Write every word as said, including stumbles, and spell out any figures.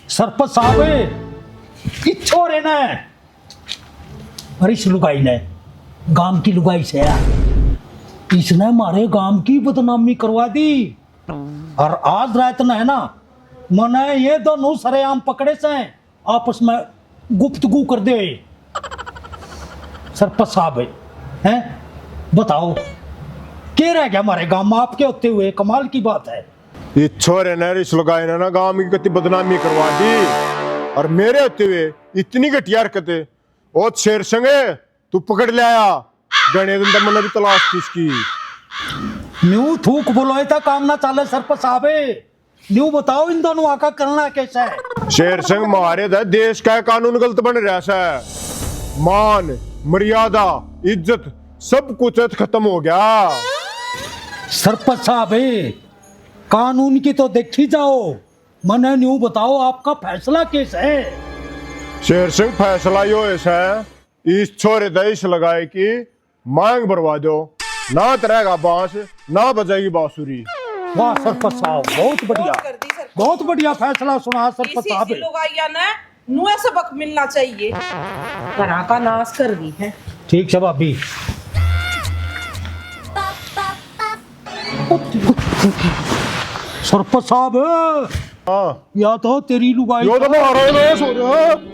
सरपंच साहब, इस छोरे ने, अरे इस लुगाई ने, गांव की लुगाई से है, इसने हमारे गांव की बदनामी करवा दी। और आज रात ने है ना, मने ये दोनों सरेआम पकड़े से आपस में गुप्तगू कर दे। सरपंच साहब, हैं, बताओ, के रह गया हमारे गांव में आपके होते हुए? कमाल की बात है। ये छोरे ने, इस लुगाई ने ना गांव की कति बदनामी करवा दी, और मेरे होते हुए इतनी घटिया हरकत। ओ शेर सिंह, तू पकड़ ले आया, घणे दिन तक मैंने भी तलाश थी इसकी। न्यू थूक बोलोए तो काम ना चाले सरपंच साहब। न्यू बताओ, इन दोनों आका करना कैसा है? शेर सिंह, मारे तो देश का कानून गलत बन रहा है। मान, मर्यादा, इज्जत, सब कुछ खत्म हो गया। सरपंच साहब, कानून की तो देखी जाओ, मने न्यू बताओ, आपका फैसला किस है? शेर सिंह, फैसला यो ऐसा है, इस छोरे दा इस लुगाई की मांग भरवा दो, ना तरेगा बांस, ना बजेगी बांसुरी। वाह सरपंच साहब, बहुत बढ़िया, बहुत कर दी सरपंच। बहुत बढ़िया फैसला सुना सरपंच इसी साहब। इसी लुगाइया ने नुए सबक मिलना चाहिए। घरा का नाश कर रही है। ठीक से भाभी। सरपंच साहब, हाँ। या तो तेरी लुगाई यो तो मारो ना, सो जा।